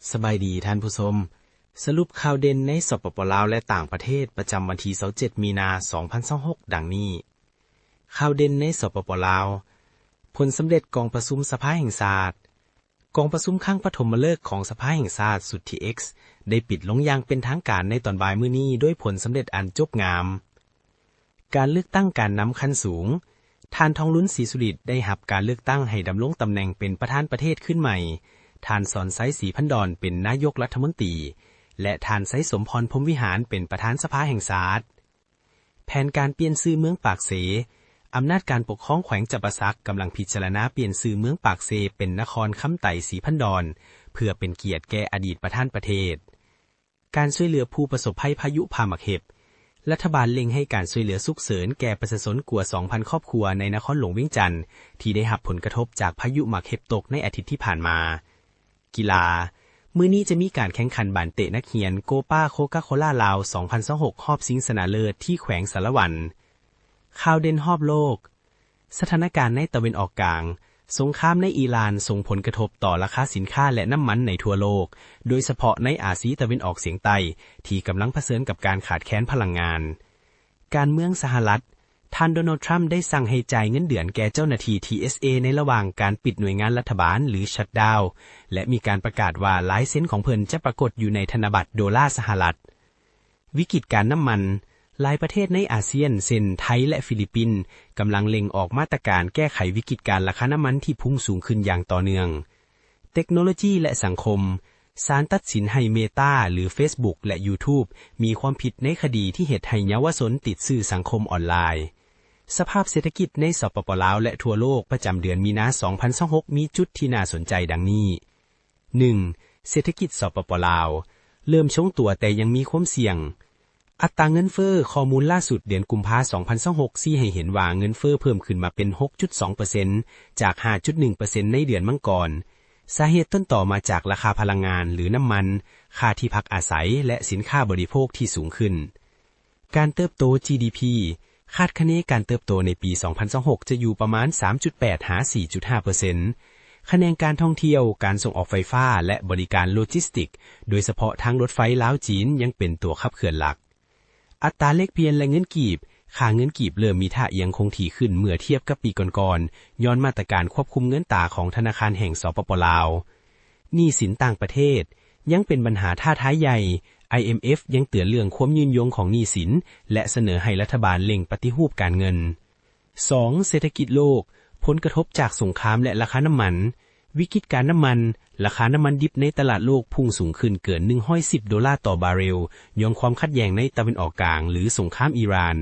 ສະບາຍດີທ່ານຜູ້ຊົມ. ສະຫຼຸບຂ່າວເດັ່ນໃນ ສປປ ລາວ ແລະ ຕ່າງປະເທດ ປະຈຳວັນທີ ຊາວເຈັດ ມີນາ ສອງພັນຊາວຫົກ ດັ່ງນີ້. ຂ່າວເດັ່ນໃນ ສປປ ລາວ. ຜົນສຳເລັດກອງປະຊຸມສະພາແຫ່ງຊາດ. ກອງປະຊຸມຄັ້ງປະຖົມມະເລີກຂອງສະພາແຫ່ງຊາດຊຸດທີ X ໄດ້ປິດລົງຢ່າງເປັນທາງການໃນຕອນບ່າຍມື້ນີ້ ດ້ວຍຜົນສຳເລັດອັນຈົບງາມ. ການເລືອກຕັ້ງການນຳຂັ້ນສູງ. ທ່ານ ທອງລຸນ ສີສຸລິດ ໄດ້ຮັບການເລືອກຕັ້ງໃຫ້ດຳລົງຕຳແໜ່ງເປັນປະທານປະເທດຄືນໃໝ່, ທ່ານ ສອນໄຊ ສີພັນດອນ ເປັນນາຍົກລັດຖະມົນຕີ ແລະ ທ່ານ ໄຊສົມພອນ ພົມວິຫານ ເປັນປະທານສະພາແຫ່ງຊາດ. ແຜນການປ່ຽນຊື່ເມືອງປາກເຊ. ອຳນາດການປົກຄອງແຂວງຈຳປາສັກກຳລັງພິຈາລະນາປ່ຽນຊື່ເມືອງປາກເຊເປັນນະຄອນຄຳໄຕ ສີພັນດອນ ເພື່ອເປັນກຽດແກ່ອະດີດປະທານປະເທດ. ການຊ່ວຍເຫຼືອຜູ້ປະສົບໄພພາຍຸພາໝາກເຫັບ. ລັດຖະບານເລັ່ງໃຫ້ການຊ່ວຍເຫຼືອສຸກເສີນແກ່ປະຊາຊົນກວ່າ ສອງພັນ ຄອບຄົວໃນນະຄອນຫຼວງວຽງຈັນ ທີ່ໄດ້ຮັບຜົນກະທົບຈາກພາຍຸໝາກເຫັບຕົກໃນອາທິດທີ່ຜ່ານມາ. ກິລາ. ມື້ນີ້ຈະມີການແຂ່ງຂັນບານເຕະນັກຮຽນ ໂກປາໂຄກາໂຄລາລາວ ສອງພັນຊາວຫົກ ຮອບຊິງຊະນະເລີດທີ່ແຂວງສາລະວັນ. ຂ່າວເດັ່ນຮອບໂລກ. ສະຖານະການໃນຕາເວັນອອກກາງ. ສົງຄາມໃນອີຣານສົ່ງຜົນກະທົບຕໍ່ລາຄາສິນຄ້າ ແລະ ນ້ຳມັນໃນທົ່ວໂລກ, ໂດຍສະເພາະໃນອາຊີຕາເວັນອອກສຽງໃຕ້ ທີ່ກຳລັງຜະເຊີນກັບການຂາດແຄນພະລັງງານ. ການເມືອງສະຫະລັດ. ທ່ານ ໂດນັລ ທຣຳ ໄດ້ສັ່ງໃຫ້ຈ່າຍເງິນເດືອນແກ່ເຈົ້າໜ້າທີ່ ທີ ເອສ ເອ ໃນລະຫວ່າງການປິດໜ່ວຍງານລັດຖະບານ ຫຼື ຊັດດາວ ແລະ ມີການປະກາດວ່າລາຍເຊັນຂອງເພິ່ນຈະປາກົດຢູ່ໃນທະນະບັດໂດລາສະຫະລັດ. ວິກິດການນ້ຳມັນ. ຫຼາຍປະເທດໃນອາຊຽນ ເຊັ່ນ ໄທ ແລະ ຟີລິບປິນ ກຳລັງເລັ່ງອອກມາດຕະການແກ້ໄຂວິກິດການລາຄານ້ຳມັນທີ່ພຸ່ງສູງຂຶ້ນຢ່າງຕໍ່ເນື່ອງ. ເຕັກໂນໂລຈີ ແລະ ສັງຄົມ. ສານຕັດສິນໃຫ້ Meta ຫຼື Facebook ແລະ YouTube ມີຄວາມຜິດໃນຄະດີທີ່ເຮັດໃຫ້ເຍົາວະຊົນຕິດສື່ສັງຄົມອອນລາຍ. ສະພາບເສດຖະກິດໃນ ສປປ ລາວ ແລະ ທົ່ວໂລກ ປະຈຳເດືອນມີນາ ສອງພັນຊາວຫົກ ມີຈຸດທີ່ໜ້າສົນໃຈດັ່ງນີ້. ໜຶ່ງ. ເສດຖະກິດ ສປປ ລາວ ເລີ່ມຊົງຕົວແຕ່ຍັງມີຄວາມສ່ຽງ. ອັດຕາເງິນເຟີ້. ຂໍ້ມູນລ່າສຸດເດືອນກຸມພາ ສອງພັນຊາວຫົກ ຊີ້ໃຫ້ເຫັນວ່າເງິນເຟີ້ເພີ່ມຂຶ້ນມາເປັນ ຫົກຈຸດສອງເປີເຊັນ ຈາກ ຫ້າຈຸດໜຶ່ງເປີເຊັນ ໃນເດືອນມັງກອນ. ສາເຫດຕົ້ນຕໍມາຈາກລາຄາພະລັງງານ ຫຼື ນ້ຳມັນ, ຄ່າທີ່ພັກອາໄສ ແລະ ສິນຄ້າບໍລິໂພກທີ່ສູງຂຶ້ນ. ການເຕີບໂຕ ຈີ ດີ ພີ ຄາດຄະເນການເຕີບໂຕໃນປີ ສອງພັນຊາວຫົກ ຈະຢູ່ປະມານ ສາມຈຸດແປດ ຫາ ສີ່ຈຸດຫ້າເປີເຊັນ. ຂະແໜງການທ່ອງທ່ຽວ, ການສົ່ງອອກໄຟຟ້າ ແລະ ບໍລິການໂລຈິສຕິກ, ໂດຍສະເພາະທາງລົດໄຟລາວ-ຈີນ ຍັງເປັນຕົວຂັບເຄື່ອນຫຼັກ. ອັດຕາແລກປ່ຽນ ແລະ ເງິນກີບ. ຄ່າເງິນກີບເລີ່ມມີທ່າອ່ຽງຄົງທີ່ຂຶ້ນເມື່ອທຽບກັບປີກ່ອນໆ, ຍ້ອນມາດຕະການຄວບຄຸມເງິນຕາຂອງທະນາຄານແຫ່ງ ສປປ ລາວ. ໜີ້ສິນຕ່າງປະເທດ ຍັງເປັນບັນຫາທ້າທາຍໃຫຍ່. ໄອເອັມເອັຟ ຍັງເຕືອນເລື່ອງຄວາມຍືນຍົງຂອງໜີ້ສິນ ແລະ ສະເໜີໃຫ້ລັດຖະບານເລັ່ງປະຕິຮູບການເງິນ. ສອງ. ເສດຖະກິດໂລກ. ຜົນກະທົບຈາກສົງຄາມ ແລະ ລາຄານ້ຳມັນ. ວິກິດການນ້ຳມັນ. ລາຄານ້ຳມັນດິບໃນຕະຫຼາດໂລກພຸ່ງສູງຂຶ້ນເກີນ ໜຶ່ງຮ້ອຍສິບໂດລາຕໍ່ບາເຣວ ຍ້ອນຄວາມຂັດແຍ່ງໃນຕາເວັນອອກກາງ ຫຼື ສົງຄາມອີຣານ.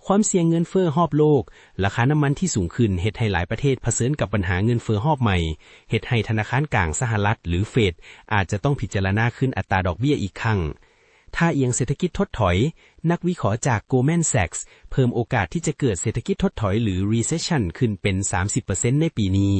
ຄວາມສ່ຽງເງິນເຟີ້ຮອບໂລກ. ລາຄານ້ຳມັນທີ່ສູງຂຶ້ນເຮັດໃຫ້ຫຼາຍປະເທດຜະເຊີນກັບບັນຫາເງິນເຟີ້ຮອບໃໝ່, ເຮັດໃຫ້ທະນາຄານກາງສະຫະລັດ ຫຼື ເຟດ ອາດຈະຕ້ອງພິຈາລະນາຂຶ້ນອັດຕາດອກເບ້ຍອີກຄັ້ງ. ທ່າອ່ຽງເສດຖະກິດຖົດຖອຍ. ນັກວິເຄາະຈາກ Goldman Sachs ເພີ່ມໂອກາດທີ່ຈະເກີດເສດຖະກິດຖົດຖອຍ ຫຼື Recession ຂຶ້ນເປັນ ສາມສິບເປີເຊັນ ໃນປີນີ້.